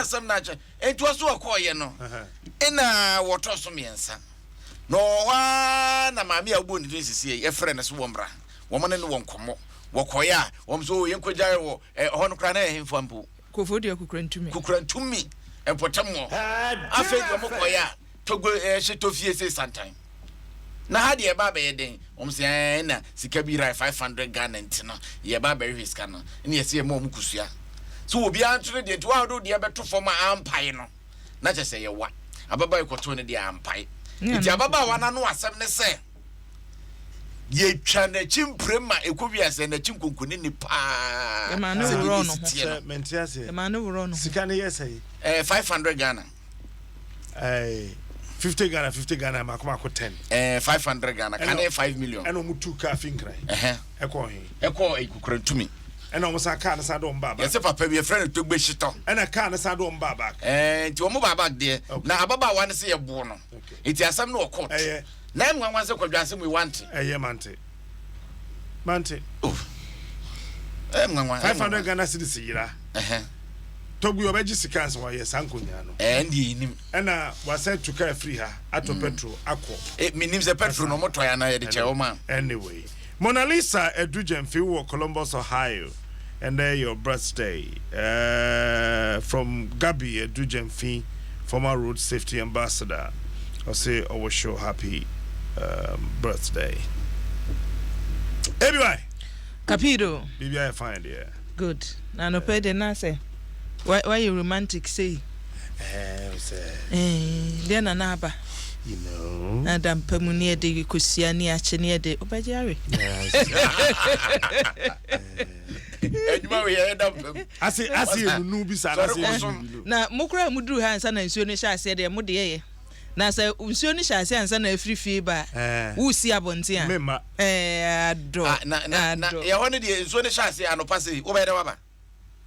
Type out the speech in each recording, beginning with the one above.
asɛm no akyɛ. Enti ɔso ɔkɔɔyɛ no, ɛna wɔtɔ so mmiɛnsa. Na ɔwɔ hɔ ara na maame a wobɔ ne din sisi yi ɛfrɛ no so wɔ mmra. Wɔn ne no wɔ nkɔmmɔ. Wɔkɔeɛ a, wɔn so yɛnkɔgyae wɔ ɛhɔ no koraa na ɛyɛ hemfa mpo. Koforidua Kukurantumi. Kukurantumi mpɔtam hɔ. Afei deɛ wɔn kɔeɛ a, Togo ɛhyɛ tofie se santan. Na ha deɛ ɛba abɛyɛ dɛn? Wɔn sɛ ɛɛ na sika bi yerae 500 Ghana nti no yɛba abɛhwehwɛ sika no. Ɛna yɛsɛ yɛma wɔn kosua. So obiara nto ne deɛ nti wɔn a wɔde deɛ bɛto fam a ampae no na kyerɛ sɛ yɛwa. Ababaawa yi kɔtoo ne deɛ ampae. Nti ababaawa no ano asɛm ne sɛ yɛtwa n'akyi mpire ma ɛkɔ wie asɛ n'akyi nkonkoni ni paa sɛdeɛ ne si teɛ no. Sika no yɛ sɛ? Ɛɛ 500 Ghana. Ɛɛ 50 Ghana 50 Ghana mako mako 10. Ɛɛ 500 Ghana kane 5 million. Ɛna wɔn tu kaa fi Nkran. Ɛkɔɔ he? Ɛkɔɔ Kukurantumi. Ɛna wɔn san kaa no san de wɔn baa back. Yɛsɛ papa bi yɛfrɛ no Togbe Shitɔ. Ɛna kaa no san de wɔn baa back. Ɛɛ nti wɔn baa back deɛ. Na ababaawa no sɛ yɛboo no. Nti asɛm no wɔ court. Ɛyɛ. Na ɛnwanwa sɛ Kwadwo asɛm wei wante. Ɛyɛ mante. Mante. Oh. Ɛnwanwa. 500 Ghana cedis yera. Ɛhɛn. Togbe ɔbɛgye sika ansa wayɛ saa nkonyaa no. Ɛɛ ɛndeɛ yɛnim. Ɛna wasan tu kaa firi ha atɔ petrol akɔ. Eh menim sɛ petrol no ɔmo tɔe anaa yɛde kyɛɛ wɔn a. Anyway. Mona Lisa Adu Gyamfi wɔ Columbus Ohio. Ɛndɛ yɛ your birthday. Eh, from Gabby Adu Gyamfi, former road safety ambassador. Ɔse ɔwish wo happy um, birthday. ABY! Kapido. Biribi ayɛ fine deɛ. Good. Na anɔpa yi deɛ na sɛ wayɛ romantic sei. Ɛɛ sɛ. Ɛɛ deɛ na na aba. You know. Na da mpa mu ne yɛde kosua ne akye ne yɛde wobɛgye awe. Adwuma wei yɛyɛ da mpa mu. Ase ase enunu bi saa ase enunu bi no. Na mo koraa mo duru ha ansa na nsuo no hyɛ aseɛ deɛ mo deɛ yɛ. Na sɛ nsuo no hyɛ aseɛ ansa na afiri fie ba a, woresi abɔnten a, Memma. ɛɛ adɔ, Ah, na, na, na, adɔ. yɛ hɔ no deɛ nsuo no hyɛ aseɛ anɔpa sei, wobɛyɛ dɛ waba?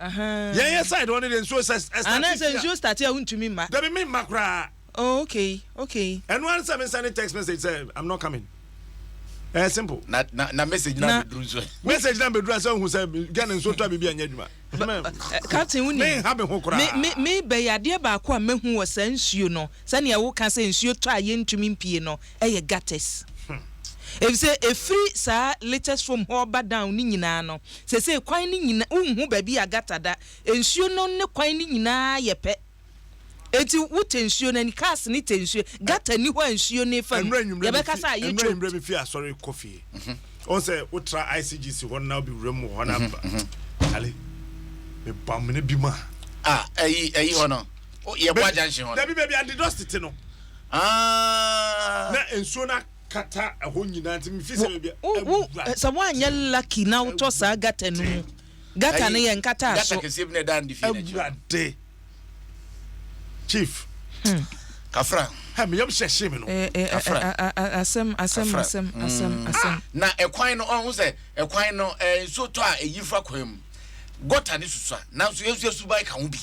Ahaa. Yɛn yɛ side hɔ no deɛ nsuo sɛ ɛstarte Anaasɛ fie a. nsuo starte a wontumi mma? Dabi memma koraa. Oh, okay, okay. Ɛno ara ne sɛ me send text message sɛ I'm not coming. Ɛyɛ simple. Na, na, na message no Na- abɛduru nso ɛ? Message no abɛduru a sɛ wohu sɛ Ghana nsuo tɔ a biribi anyɛ adwuma. Captain wonim, Menha me ho koraa. me me me bɛyɛ adeɛ baako a mahu wɔ saa nsuo no, sɛnea woka sɛ nsuo tɔ a yɛntumi mpue no, ɛyɛ gutters. Efisɛ ɛfiri saa latest foam hɔ ba down no nyinaa no, seesei kwan no nyina, wonhu baabi a gutter da. Nsuo no ne kwan no nyinaa yɛ pɛ. Enti wo tɛ nsuo no ani, cars no tɛ nsuo, gutter nni hɔ a nsuo no refa mu, Ɛnora anwummerɛ yɛbɛka mefi sɛ ayɛ ɛnora choked. anwummerɛ mefi asɔre kɔ fie. Ɔn sɛ wotra ICGC hɔ no na wobɛwura mu wɔ hɔ na ba. Ale, mebɔ amena bi mu a. Ah, ɛyi ɛyi hɔ no, o, yɛboa junction hɔ no. Dabi baabi a Adidɔs tete no. Ah. Na nsuo no akata ɛhɔ nyinaa nti mefi sɛ baabi a. Wo wo sɛ woanyɛ lucky na wotɔ saa gutter no mu, gutter no yɛ nkataa so. Gutter kɛseɛ bi na ɛda Andy fie no akyi hɔ no. Awurade. Chief. Hmm. Kafra. Hɛ me yam hyɛ hye me no. Eh, eh, Kafra. Asɛm asɛm Kafra. asɛm asɛm asɛm. Na ɛkwan no ɔho sɛ ɛkwan no eh, nsuo tɔ a ɛyi fa kwan mu. Gɔta ne susua nanso yɛn nso yɛsuban ka ho bi.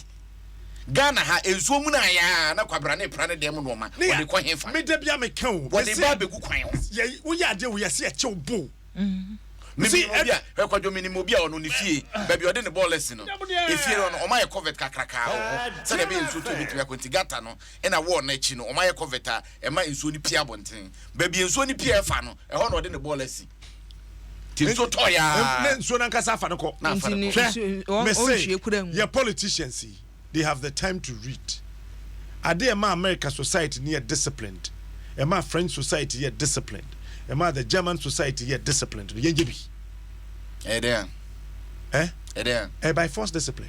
Ghana ha nsuo mu na ayɛ a na kwabra ne pra ne dɛm nnoɔma wɔde kɔ hefa? Me da bia me ka o. Wɔde ba abɛgu kwan ho. Yɛ woyɛ adeɛ wo yɛse yɛkyew bo. Menim obi a hwɛ Kwadwo menim obi a ɔno ne fie baabi a ɔde ne bɔɔl asi no efie no ɔmo ayɛ covert kakrakaa wɔ hɔ sɛdeɛ ɛbɛyɛ nsuo tɔ ebetumi akɔ nti gutter no ɛna wall no akyi no ɔmo ayɛ covert a ɛma nsuo no pie abɔnten baabi nsuo no pie ɛfa no ɛhɔ na ɔde ne bɔɔl asi nti nsuo tɔ yaa ne nsuo no ankasa afa no kɔ na afa no kɔ hwɛ mese yɛ politicians yi they have the time to read. Ade a ɛma America society no yɛ disciplined, ɛma French society yɛ disciplined, ɛma the German society yɛ disciplined no, yɛnyɛ bi. Ɛyɛ dɛn a? Eh? Ɛyɛ dɛn a? Ɛyɛ by force discipline.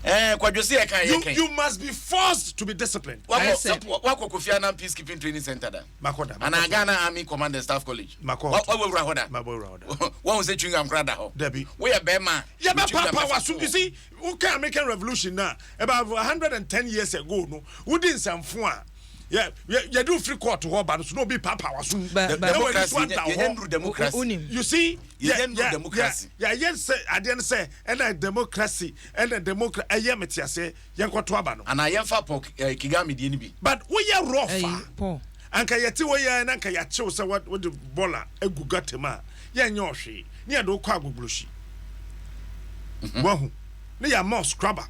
Eh, Kwadwo se yɛka You, yɛka. you must be forced to be disciplined. Wakɔ Ɛsɛ. wakɔ Kofi Annan Peacekeeping Training Center da? Makɔ da. Anaa Ghana Army Command and Staff College? Makɔ. Wa wawura hɔ da? Mabɔ wura hɔ da. Wahu sɛ chewing gum koraa da hɔ? Dabi. Woyɛ bɛrima a, Yɛbɛ chewing gum papa bɛfa waso. You so. see, Woka American Revolution no a, about 110 years ago no, wodi nsɛmfo a, yɛ yɛ yɛde wo firi court hɔ ba no so na obi paapa w'aso mu. Ba- ba- Na w'ani so Democracy, ada yɛnyɛ hɔ. nnuru democracy. Wonim. You see, yɛ Yɛnyɛ nnuru yɛ yɛ democracy. yɛayɛ sɛ adeɛ no sɛ ɛna democracy ɛna democracy ɛyɛ mete aseɛ yɛnkɔto aba no. Anaa yɛmfa Paul eh, Kagame deɛ no bi. But woyɛ rough Ɛyi, a, Paul. anka yɛte hɔ yi ara na anka yɛakye wo sɛ wode bɔɔla agu gutter mu a, yɛnyɛ wo hwee ne yɛde wo kɔ agbogbloshie. Wahu? Ne yɛama wo scrubber.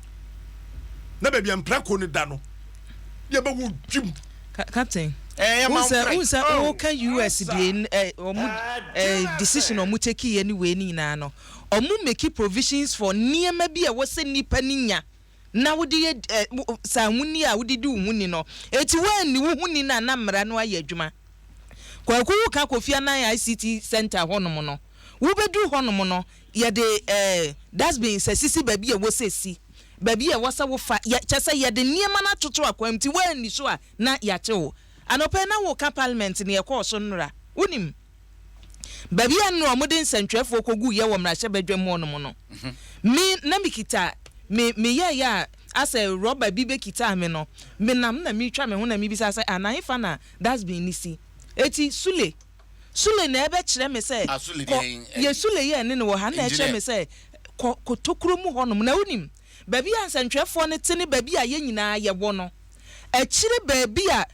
Na baabi a mprako no da no, yɛbɛwo dwim. Captain, wohu sɛ wohu sɛ woka US deɛ ɛ wɔn ɛ decision a wɔn take yɛ ne wei ne nyinaa no, wɔn make provisions for nneɛma bi a ɛwɔ sɛ nipa no nya na wode yɛ ɛ sɛ ahoni a wode di wo ho ni no. Eti woanni wo ho ni no a na mmara no ayɛ adwuma. Kwaku woka Kofi Annan ICT center hɔnom no, wobɛduru hɔnom no, Yɛde eh, dustbins asisi baabi a ɛwɔ sɛ ɛsi, baabi a ɛwɔ sɛ wofa, yɛ, kyerɛ sɛ yɛde nneɛma no atoto akwan mu nti woanni so a na yɛakye wo. Anɔpa yi na woreka parliament nea ɛkɔɔ so nnora. Wonim? Baabi a nnora wɔde nsɛntwerɛfoɔ kɔguiɛ wɔ mmarahyɛbadwam hɔnom no, me, na mekita, me, meyɛeɛ a asɛ rɔba bi bɛkitaa me no, menam na meretwa me ho na mebisa sɛ, ah, na hefa na dustbin no si? Eti, Sule, Sule na ɛbɛkyerɛ me sɛ Ah, Sule kɔ, deɛ ɛn, yɛ Sule yɛ ne no wɔ ha na ɛkyerɛ engineer. me sɛ kɔ kɔ tokuro mu hɔnom. Na wonim, baabi a nsɛntwerɛfoɔ no te ne baabi a yɛn nyinaa yɛwɔ no, akyire baabi a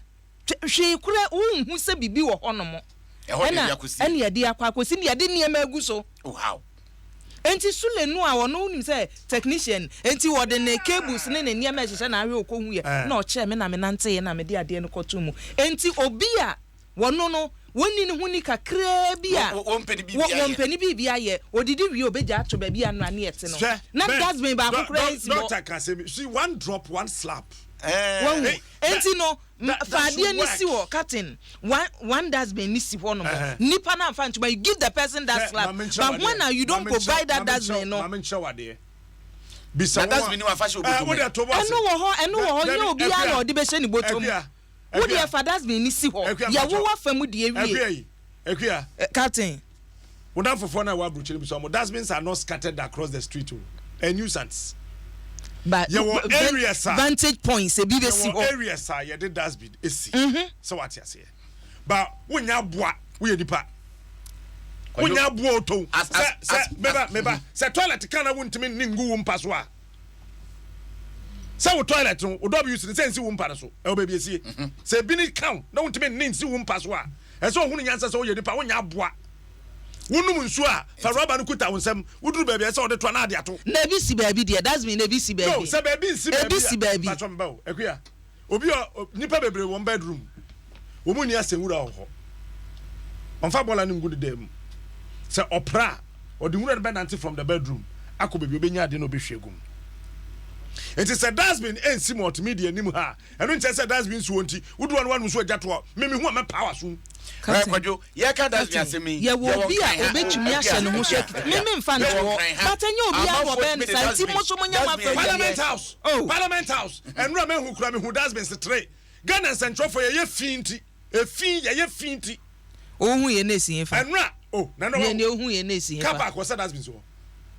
tw hwee koraa wonhu sɛ biribi wɔ hɔnom. Ɛhɔ na Ɛna yɛde akɔsi. ɛna yɛde akɔ akɔsi na yɛde nneɛma agu so. Oh, how? Enti Sule no a ɔno wonim sɛ technician, enti ɔde ne cables ne ne nneɛma a ɛhyehyɛ na ahwɛ ɔkɔhuiɛ, Eh. na ɔkyerɛɛ me na menanteeɛ na mede adeɛ no kɔtoo mu. Enti obi a Wɔno no, wɔnni ne ho ni kakraa bi a, Wɔmpɛ ne biribi wɔ, ayɛ. wɔmpɛ ne biribi ayɛ. Ɔdidi wie a, ɔbɛgya ato baabi a nnora ne ɛte no. Hwɛ, Na Ben, dustbin baako dɔ, koraa dɔ, nsi hɔ. dɔkta ka asɛm bi, see, one drop, one slap. Ɛɛ. Wahu? Hey, that, Enti no, m, that, fa that should adeɛ no work. si hɔ, Captain. One, one dustbin no si hɔ nom. Uh-huh. Nnipa no amfa antoma, you give the person that Hwɛ, slap. ma menkyerɛ But wo adeɛ. when a you Ma don't menkyerɛ, provide that ma menkyerɛ, dustbin no. ma menkyerɛ wo adeɛ. Bisa Na wɔn a, dustbin no wafa hyɛ eh, obotom wo ɛ. deɛ to bo ase. Ɛno wɔ hɔ, ɛno Da, wɔ hɔ, dabi, nyɛ obiara Akua, na ɔde bɛhyɛ ne bɔtɔ mu. Akua, Wo deɛ Akua. fa dustbin no si hɔ. Akua Yɛ mpakyɛw. wo w'afa mu deɛ wie. Akua yi, Akua. Captain. Wo damfofoɔ no a ɛwɔ aburokyire no bisa wɔn, dustbins are not scattered across the street o, ɛyɛ nuisance. Ba, Yɛwɔ areas a, vantage points ebi bɛsi yɛwɔ hɔ. areas a yɛde dustbin esi. Sɛ wate aseɛ. Ba wonyɛ aboa, woyɛ nipa. Kwadwo, Wonyɛ aboa otow. as, as, Sɛ, sɛ, as, meba, as, meba, sɛ toilet ka na wontumi nni ngu wo mpa so a, Sɛ wo toilet no, wo WC no, sɛ nsi wo mpa no so, ɛwɔ baabi esie. Sɛ ebi ne ka wo na wontumi nne nsi wo mpa so a, ɛsɛ sɛ ohunu nyansa sɛ woyɛ nipa, wonyɛ aboa. Wonom nsuo a, fa rɔba no kuta wo nsam. Woduru baabi a ɛsɛ sɛ wɔde to a, na ade ato. Na ebi si baabi deɛ, dustbin no ebi si No, baabi. sɛ baabi nsi Ebi baabi si a, baabi. mpakyɛ meba o, Akua. Obi a, nnipa bebree wɔn bedroom, wɔn nni asɛnwura wɔ hɔ. Ɔmfa bɔɔla no ngu ne dan mu. Sɛ ɔpra a, ɔde nwura no bɛnante from the bedroom akɔ baabi a ɔbɛnya adeɛ na ɔbɛhwie agu mu. Nti sɛ dustbin nsi multimedia anim ha a, ɛno nkyerɛ sɛ dustbin nsi hɔ nti, wodu hɔ no woanom nsuo agya to hɔ. Me mehu a mɛpaa w'aso. Right, Captain, Kwadwo, yɛka dustbin Captain, asɛm yi, yɛwɔ yɛwɔ obi a Nkran ha, obetumi Akua, ahyɛ ne ho so Akua, akita. Akua, Me memfa nto yɛwɔ hɔ, Nkran ha, but ɛnyɛ obiara na amanfoɔ ɔbɛyɛ tumi no de saa, nti dustbin, mo nso monyɛ mo dustbin afɛdeɛ. Parliament ɛyɛ. House, Oh. Parliament House, ɛnora mehu kura mehu dustbins tre. Ghana nsɛntwerɛfoɔ yɛyɛ fi nti, efi yɛyɛ fi nti. Wohu yɛn na esi hefa? Ɛnora, oh, na Nea ɛnora nea ohu yɛn na esi car hefa? park wɔ sɛ dustbins wɔ.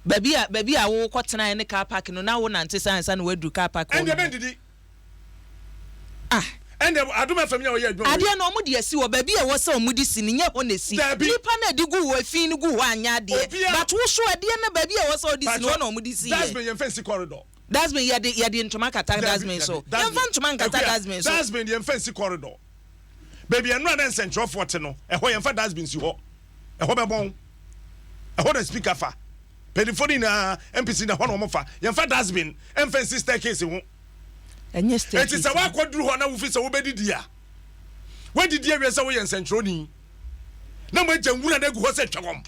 Baabi a baabi a wokɔ tenae ne car park no na wo nante saa ansa na woaduru car park hɔ Ɛndeɛ no. mɛndidi. Ah. Ɛndeɛ Adom FM yɛ a ɔyɛ adwuma wɔ Adeɛ no wɔn de asi hɔ baabi a ɛwɔ sɛ wɔn de si no nyɛ hɔ na esi. Daabi. Nipa no a ɛde gu hɔ efi no gu hɔ anyɛ adeɛ. Obiara. But wo so adeɛ no baabi a ɛwɔ sɛ wɔde si no hɔ Patrɔ, na wɔn de si yɛ. dustbin yɛmfa nsi corridor. Dustbin yɛde yɛde ntoma kata Dabi, dustbin dabi, so. dustbin. Yɛmfa ntoma nkata Akua, dustbin so. Dustbin yɛmfa nsi corridor. Baabi a nnora na nsɛnkyerɛwfoɔ te no, ɛhɔ yɛmfa dustbin nsi hɔ. Ɛhɔ bɛbɔn. Ɛhɔ na speaker fa. Mpanimfoɔ no nyinaa, MPs no, ɛhɔ na wɔfa. Yɛmfa dustbin mfa nsi staircase ho. Ɛnyɛ staircase. Enti sɛ woakɔduru hɔ na wofi sɛ wobɛdidi a, woadidi awie sɛ woyɛ nsɛnkyerɛwni na moagya nwura no agu hɔ sɛ twɛgɔm.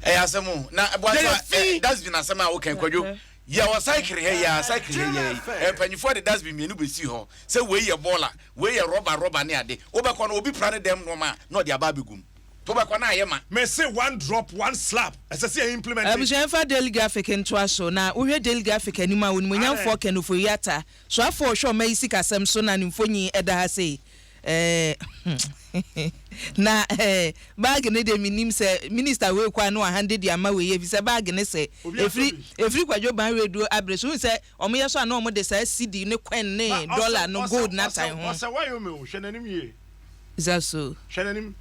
Ɛyɛ asɛm o. Na boato Yɛyɛ a, fi. dustbin asɛm a woka yi, Kwadwo, yɛwɔ cycle ha yi a, cycle ha yi a yi, mpanyinfoɔ de dustbin mmienu bɛsii hɔ sɛ wei yɛ bɔɔla, wei yɛ rɔba rɔba ne ade. Wobɛkɔ no, obi pra ne dɛm nnoɔma a, na ɔde aba abɛgu mu. To bɛkɔ na ayɛ ma. Me se one drop one slap ɛsɛ sɛ yɛ implement. Abusua yɛmfa Daily Graphic ntoa so. Na wohwɛ Daily Graphic anim a, Onimuonyamfoɔ Adɛn? Ken Ofori-Atta, soafoɔ a ɔhwɛ ɔman yi sikasɛm so na ne mfonyin da ha sei. Ɛɛ na ɛɛ bag no deɛ mennim sɛ minister wei kɔ a na wahande de ama wei efisɛ bag no sɛ Obi atɔ efiri bi. efiri Kwadwo Ban Reduo abere so. Wohu sɛ wɔyɛ so a na wɔde saa cedi ne coin ne Ba ɔsɛ dollar no ɔsɛ gold no ɔsɛ atan ho. ɔsɛ Wyoming o, hwɛ n'anim yie. Is that so? Hwɛ n'anim.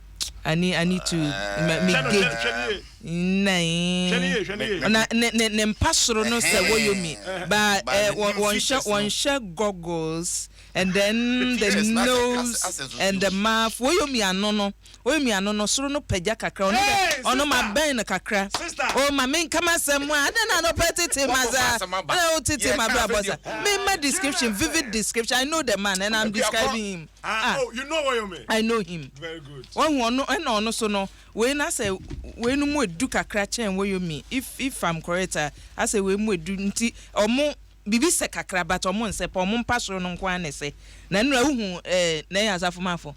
I need to me Hwɛ no, gauge. hwɛ hwɛ nie. Nnan. Hwɛ ne yie, hwɛ ne yie. Na ne mpa soro no sɛ Woyomi ba Ba wɔn ne wɔnhyɛ features no. Wɔnhyɛ goggles and then The the features na asɛ- nose asɛ and the mouth. Woyomi ano no, Woyomi ano no soro no pagya kakra. Ɔno Hey, dɛ ɔno ma sister. bɛn no kakra. Sister. O ma me nkama asɛm a adan na anɔpɛ tete ma Wɔkɔfa saa asɛm aba. ɛna o tete Yɛ ma ka bra afei bɔ sa me ma description, vivid description. I know the man and I'm Akuakɔ. describing him. Ah, Ah, oh, you know Woyome. I know him. Very good. Wɔn ɔno ɛna ɔno so no, wei na sɛ wei no mu edu kakra kyɛn Woyomi, if I'm correct a, asɛ wei mu edu nti ɔmo bibi sɛ kakra, but ɔmo nsɛ pɛ ɔmo mpa soro no nko ara na ɛsɛ na nnura wohu na ɛyɛ asafomafo.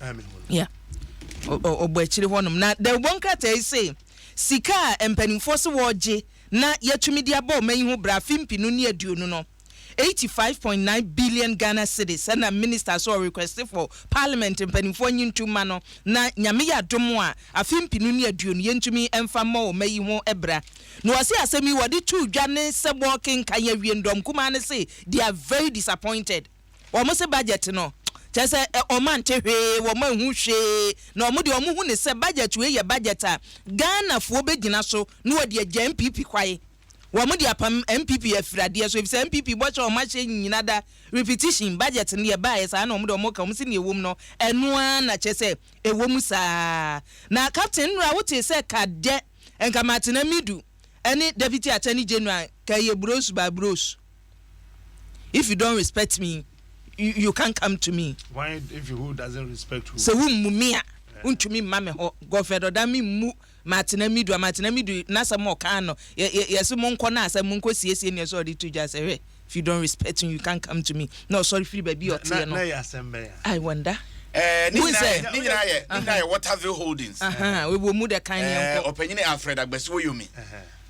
I mean, Yeah, ɔbɔ akyire hɔnom na dɛwbɔ nkrataa yi sɛ sika a mpanimfoɔ so wɔregye na yɛtumi de abɔ ɔman yi ho bra afe 2020 no, 85.9 billion Ghana cedis, ɛna minister so request for parliament mpanimfoɔ nyi ntoma no na Nyame yɛ adom a afe 2020 yɛntumi mfa mmɔ ɔman yi ho bra. Na wɔse asɛm yi wɔde to dwa ne sɛ wɔkenkan awie ndɔm kumaa ne se they are very disappointed. Wɔn sɛ budget no kyerɛ sɛ ɔmo ante hwee, wɔn ahu hwee, na ɔmo deɛ ɔmo hu ne sɛ budget wei yɛ budget a Ghanafoɔ bɛgyina so na wɔde agya NPP kwae, wɔn de apam NPP afiradeɛ so, efisɛ NPP bɔhyɛ ɔmo ahyɛ nyina da repetition. Budget no yɛ baayɛ saa na ɔmo de ɔmo ka ɔmo si ne ɛwɔ mu no, ɛno ara na kyerɛ sɛ ɛwɔ mu saa. Na Captain Nnura wote sɛ kadɛ nka Martin Amidu ɛne Deputy Attorney General ka yɛ bros by bros. If you don't respect me, you can't come to me. Why, if you who doesn't respect who? Sɛ wommu me a, wontumi mma me hɔ. Godfred Dame mmu Martin Amidu a Martin Amidu n'asɛm a ɔkaa no yɛsɛ monkɔ no asɛm monkɔ siesie neɛ sɛ ɔde to dwa sɛ, hwɛ, if you don't respect me, you can't come to me, na ɔsɔre firi baabi a ɔteɛ Na no. na yɛ asɛm bɛn a? I wonder. Ne Who nyinaa sɛ? yɛ Waterville Holdings. Wɔ mu de kan yɛn nkɔ. Ɔpanyini Alfred Agbesi Woyomi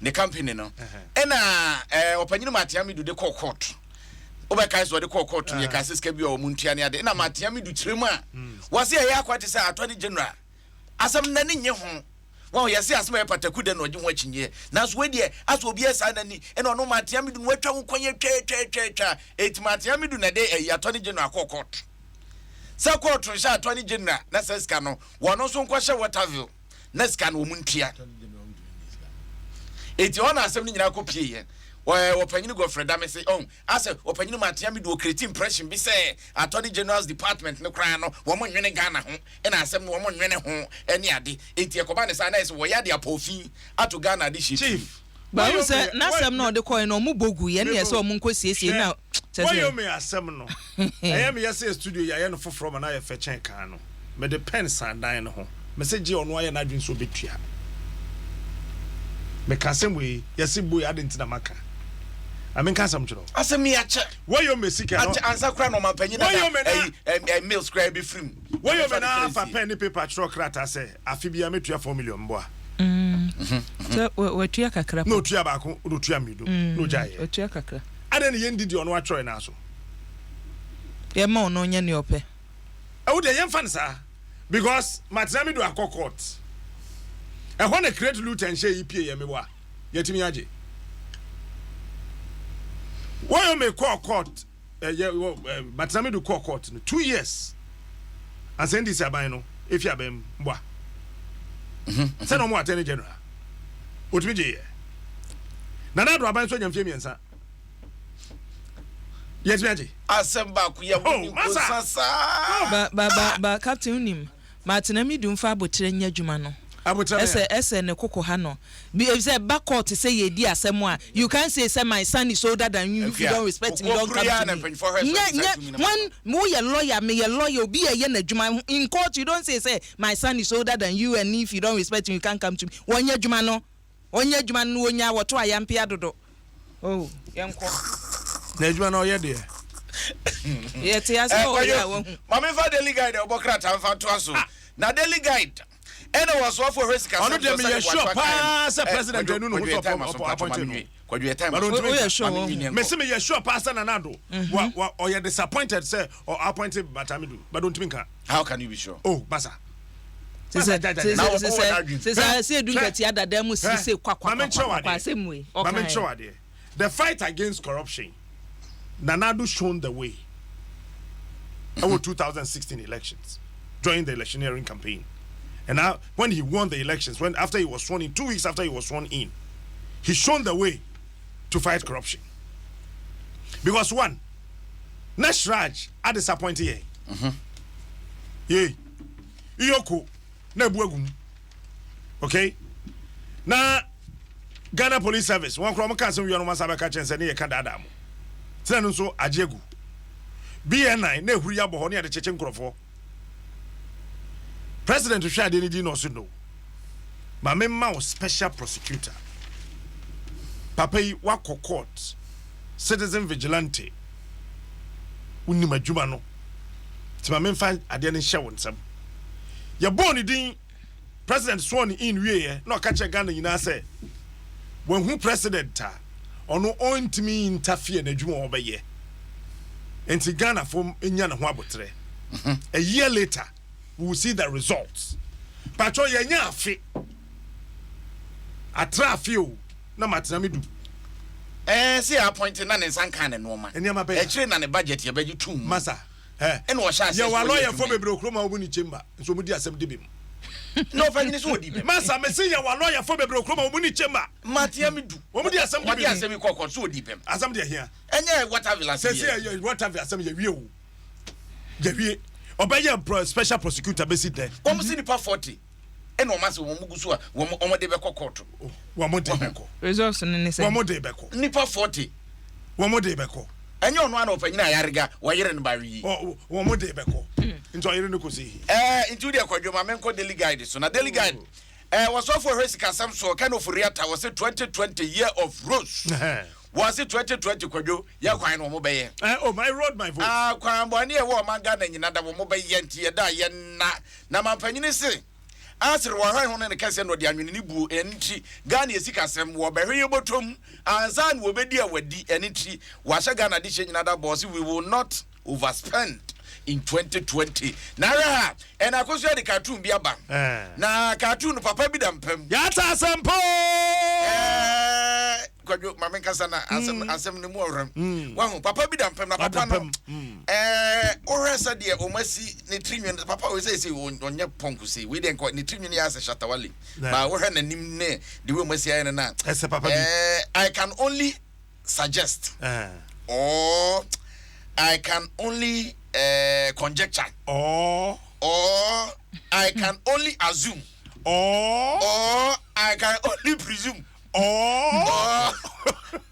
ne company no ɛna ɔpanyini Martin Amidu de kɔɔ court. Wobɛkae sɛ ɔde kɔɔ court no, yɛka sɛ sika bi a ɔmo ntua ne ade, ɛna Martin Amidu kyerɛ mu a wɔse ɛyɛ akwa te sɛ Attorney General asɛm n'ani nye ho. Wɔn yɛse asɛm a ɛyɛ pataku dɛ na ɔgye ho akyinyeɛ, nanso wei deɛ asɛ obi ɛsaa n'ani, ɛna ɔno Martin Amidu no watwa ho kwan yɛ twa twa twa twa. Eti Martin Amidu na de ɛyi Attorney General kɔɔ court sɛ court nhyɛ Attorney General na sɛ sika no wɔn nso nkɔhyɛ Waterville na sika no wɔn ntua. Eti hɔ na asɛm no nyinaa kɔ pie yɛ. Wɔpanyini Godfred Dame se ɔn asɛ ɔpanyini Martin Amidu ɔcreate impression bi sɛ Attorney General's department no koraa no wɔn nwene Ghana ho, ɛna asɛm no wɔn nwene ho ɛne ade. Eti ɛkɔba ne saa na ɛsɛ wɔyɛ ade apɔfi ato Ghana ade hyɛ. Chief. Baahu sɛ n'asɛm na ɔde kɔɛ no ɔmo bɔ gu yɛn ne yɛ sɛ ɔmo nkɔ siesie na kyɛ sɛ Woyome asɛm no, ɛyɛ meyɛ sɛ studio yɛayɛ no foforɔ ma na ayɛ fɛ kyɛn kan no. Mede pen san dan no ho mɛsɛ gye ɔno ayɛ n'adwene sɛ ɔbɛtua. Meka asɛm wei yɛse boi ade nti na maka amenka asɛm kyerɛ wo. Asɛm yi akyɛ. Woyome sika no akyɛ ansa koraa na ɔmampanyin dada Woyome na- ɛyi ɛ mills koraa bi firim. Woyome na afa pen ne paper kyerɛ krataa sɛ afe bia mɛtua 4 million mboa. Sɛ watua kakra. Na ɔtua baako na ɔtua mmienu na ɔgyaeɛ. Watua kakra. Adɛn ne yɛndi deɛ ɔno atwerɛ naa so? Yɛma ɔno nyɛ nea ɔpɛ. Ɛwo deɛ yɛmfa no saa because Martin Amidu akɔ court, ɛhɔ na create loot and share yi pie yɛ meboa yɛtumi agye. Wɔyɛ me kɔɔ court ɛyɛ wɔ Martin Amidu kɔɔ court no 2 years ansa NDC aban no efi aban mu mboa sɛnɛ ɔmo Attorney General otumi gye yɛ. Nana Ado aban nso anya mfie 3, yɛtumi agye. Asɛm baako yɛ Oh, wo masa. nkosa saa. Ba ba ba ba, Captain, nim Martin Amidu mfa abotire nyɛ adwuma no. Abotire. Ɛsɛ ne koko ha no bi efisɛ ba court sɛ yɛdi asɛm a, you can say sɛ my son is older than you, if you don't respect me, don't come to me. Nyɛ nyɛ when mo yɛ lawyer, me yɛ lawyer, obi yɛ yɛ n'adwuma in court, you don't say my son is older than you and if you don't respect me, you can't come to me. Wɔnyɛ adwuma no, wɔnyɛ adwuma no, wɔnya wɔto ayampea dodo oh, yɛn kɔ. Na adwuma no ɔyɛ deɛ. Yɛte ase ɔyɛ a wɔhu. Maame fa Daily Guide ɔbɔ krataa nfa to aso na Daily Guide ɛna wɔsoafo hwɛ sika. Ɔno deɛ meyɛ sure paa sɛ president anu ne ho sɛ ɔappoint no. Kwadwo, time. But Woyɛ sure wɔ ho? Mese meyɛ sure paa sɛ Nana Ado wa ɔyɛ disappointed sɛ ɔ appoint Martin Amidu, but ɔntumi nka. How can you be sure? Oh, basa. Sisɛ Na sisɛ wɔwɔ n'adwene. Sisɛ sɛ edu nkatia dada mu sise kwa kwa Maame kwa nkyerɛ kwa kwa wadeɛ. asɛm wei Maame ɔka nkyerɛ yɛ. Wadeɛ, the fight against corruption, Nana Ado shown the way ɛwɔ 2016 elections during the electioneering campaign. And now, when he won the elections, when after he was sworn in, 2 weeks after he was sworn in, he shown the way to fight corruption. Because one, na CHRAJ a disappoint yɛn. Yei, EOCO na ebu agu mu. Okay? Na Ghana Police Service, wɔn koraa wɔn ka asɛm wia no wɔn asa bɛka kyɛn sɛ ne yɛ ka daadaa mo. Tena no nso agye agu. BNI na ehuri abɔ hɔ ne yɛde kyekye nkurɔfoɔ. President hwɛ adeɛ no di na ɔso no. Ma me ma wo special prosecutor. Papa yi wakɔ court, citizen vigilante. Wonim adwuma no. Nti ma memfa adeɛ no nhyɛ wo nsam. Yɛbɔɔ ne din, president sworn in wieɛ na ɔka kyerɛ Ghana nyinaa sɛ wahu president a ɔno ɔntumi interfere n'adwuma a ɔbɛyɛ. Nti Ghanafoɔ nya ne ho abotrɛ. A year later, we will see the results. Patro yɛnyɛ afe. Atra afe o na matena me du. Ɛɛ sɛ yɛ appoint na ne nsa nka ne nneɛma. Nneɛma bɛyɛ. Akyire na ne budget yɛbɛgye tum mu. Masa. Ɛ. Ɛna ɔhyɛ aseɛ Yɛwɔ sɛ ɔyɛ alɔyɛfoɔ adwuma yi. bebree wɔ kurom a wɔn ni chamber nso wɔn di asɛm di bi mu. Na ɔfa nyini sɛ ɔdi bɛm. Masa mesi yɛwɔ alɔyɛfoɔ bebree wɔ kurom a wɔn ni chamber. Matea mi du. Wɔn di asɛm di Wɔde bi mu. asɛm yi kɔkɔ so ɔdi bɛm. Asɛm deɛ hia. Ɛnyɛ water villa Sɛsi yɛ. yɛ water asɛm yɛ wie o. Yɛ wie. Ɔbɛyɛ special prosecutor bɛsi dɛ. Wɔn si nipa 40 ɛna wɔn asɛ wɔn gu so a wɔn de bɛkɔ court. Wɔn de bɛkɔ. Results no ne sɛ Wɔn de bɛkɔ. Nipa 40. Wɔn de bɛkɔ. Ɛnyɛ ɔno ana ɔpanyin ayarega wɔyere no ba yi. Wɔn de bɛkɔ. Nti ɔyere no kò si. Ɛɛ, nti wode akwadwo ma menkɔ Daily Guide so na Daily Guide wɔsɔfo hwɛ sikasɛm so Ken Ofori-Atta wɔse 2020 year of roads. Wɔse 2020 kwadwo yɛ kwan no wɔn bɛyɛ. Oh, my road, my vote. Ah, kwan bɔne a ɛwɔ ɔman Ghana nyina da wɔn bɛyɛ nti yɛda a yɛnna na mampanyini se asere wɔhwɛ ho ne ne kɛseɛ na ɔde anwene ne buo. Ɛno nti Ghana yɛ sikasɛm wɔbɛhwɛ yɛ bɔtɔm ansa na wɔbɛdi a wadi. Ɛno nti wɔahyɛ Ghana de hyɛ nyina da bɔɔ se we will not overspend in 2020. Na ahwɛ ha ɛna akosua de cartoon bi aba. Na cartoon no papa bi da mpam. Yàtà asɛmpo. Ɛɛ, Kwadwo, maame nkasa na asɛm no mu ɔwerɛm wahu papa bi da mpam na papa no wohwɛ sɛ deɛ ɔma si ne tiri nwene papa wei sɛ ɔnyɛ pɔnko sei wei deɛ nkɔ ne tiri nwene yɛ asɛ shatawale ba wohwɛ n'anim ne de wei ɔma si ayɛ no na Ɛsɛ papa bi. I can only suggest or I can only conjecture or or I can only assume or or I can only presume or or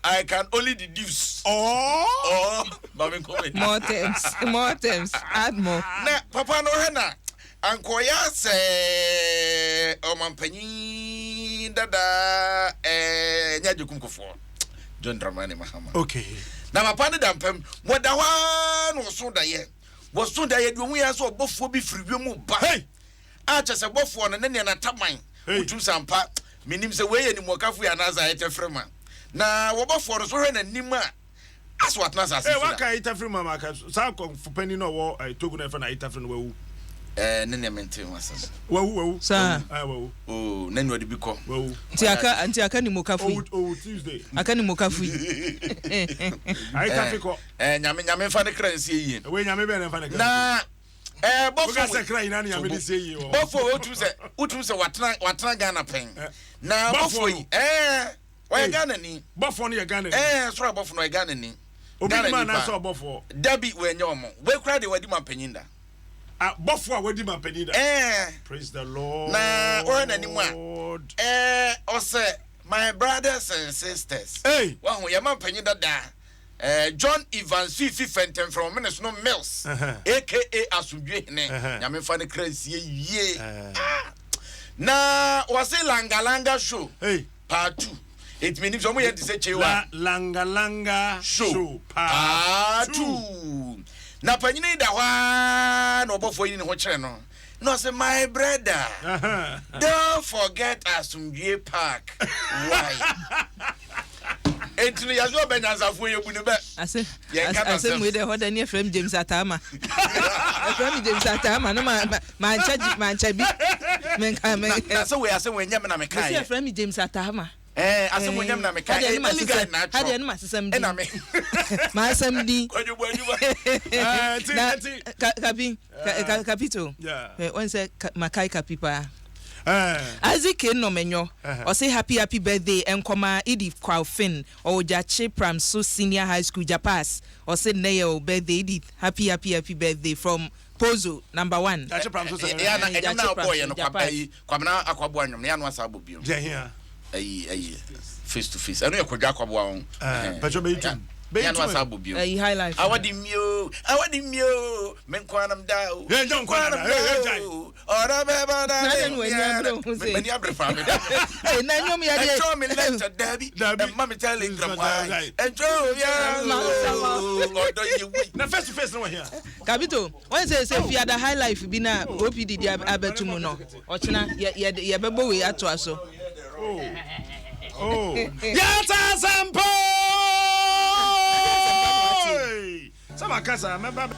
I can only deduce or or Mami comment. More terms, more terms, add more. Na papa no hwɛ na ankɔyɛ sɛ ɔmampanyin dada nyɛ Agyekum Kufuor, John Dramani Mahama. Na papa no da mpam, wɔda hɔ ara na ɔso daeɛ, wɔso daeɛ deɛ ɔhu yɛ sɛ ɔbɔfoɔ bi firi wiem ba. Hey. A kyɛ sɛ bɔfoɔ no ne nea n'ataban Hey. wotum sampa menim sɛ wei yɛ nimɔkafo yi anaasɛ ayɛ tɛfrɛ ma na wɔbɔfoɔ no so hwɛ n'anim a asɛ watena asase Ee so da. waka ayitafiri mu ama aka saa akɔnfo panyin na ɔwɔ Togo na ɛfɛ na ayitafiri no wawu. Ɛɛ, ne nea mente ho asɛm. Wawu. Saa. Wawu. Oo, na nea ɔde bi kɔ. Wawu. Nti aka ni mokafo yi. Owu Tuesday. Aka ni mokafo yi. Ayitafi kɔ. Ɛɛ, Nyame nfa ne kra nsie yie. Ewe Nyame bɛn na nfa ne kra. Na Woka bɔfo sɛ kra nyinaa ne Nyame de sie yie wɔ. Bɔfo wotum sɛ watena Ghana pɛn na Bɔfo bɔfo yi no. Ɔyɛ Hey. Ghana ni. Bɔfo no yɛ Ghana ni. Ɛɛ, soro abɔfo no ɔyɛ Ghana ni. Obi Ghana ni ma ni anaasɛ paa. ɔbɔfoɔ? Dabi, wɔnyɛ ɔmo wei kura deɛ wadi ma panyin da. Ah, bɔfo a wadi ma panyin da. Ɛɛ. Praise the Lord. Na wɔhwɛ n'anim a ɔsɛ my brothers and sisters. Hey. Wahu yɛ ma panyin dada John Evans Fifi Fɛntɛnfrɛn Ɔmene Mills aka Asomdwe Hene. Nyame fa ne kra nsie yie. Ah. Na wɔse Langalanga show Hey. part two, ɛtumi nim sɛ ɔmo yɛ te sɛ kyewa. La langa langa show, show part part two. two. Na panyini da hɔ ara na ɔbɔfoɔ yi ne ho kyerɛ no na ɔsɛ my brother, don't forget Asomdwe Park. Why? Enti no yɛsɛ ɔbɛ nyansafoɔ yɛbu ne bɛ. Ase Yɛn ka asɛm n'asɛm. Wei dɛ hɔ dɛ ne yɛfrɛ m James Atama, yɛfrɛ me James Atama no mankyɛ bi menka me. Na sɛ wei asɛm wei nyɛ me na mesi mekaeɛ. Yɛfrɛ me James Atama. Ɛɛ, asɛm wei nyɛ me na mekaeɛ. Hadeɛ ne Daily Guide na masesɛm hadeɛ atwerɛ ne masesɛm ɛna din me maasɛm din. Kwadwo bu adwuma. Nti Na nti kapi kapito. Yeah. Wɔn sɛ makae kapi paa. Isaac K Nnɔmɛnyɔ, ɔse happy happy birthday nkɔma Edith Kwao Finn, ɔwɔ Gyakye Pramso Senior High School, Japas. Ɔse nnɛ yɛ wo birthday Edith, happy happy happy birthday from Pozo number one. Gyakye Pramso sɛ. Ɛyɛ na ɛnwom na Gyakye ɔbɔɔ yɛ no Pramso, Japas. Ayi Kwabena Akwaboa nnwom no yɛ ano asa abɔ bio. Deɛ hia. Ayi ayi Face to Face, ɛno yɛ Kwadwo Akwaboa ho. Pɛtɛ bɛyi tum. Yɛ ano asa abɔ bio. Ayi high life. Awadi mio, awadi mio, me nkwa nam da o. Yɛ njɛ nkwa nam da da o. Ɔdɔ bɛ ba da Na ne. ne w'ani abere ho sɛ. M'ani abere fa me da. Ee, na nnwom yɛ deɛ. Ɛntwɔ me letter dabi. Dabi. Ɛma me telegram Dabi. wai. Ɛntwɔ obiara o. Ɔdɔ yɛ wui. Na Face to Face no wɔ hia. Kabito, wɔn sɛ fiada high life bi na OPD de abɛto mu no, ɔkyena yɛ yɛ yɛbɛbɔ wei atoa so. Oh. Yɛta asɛmpa. Sɛ maka saa mɛba.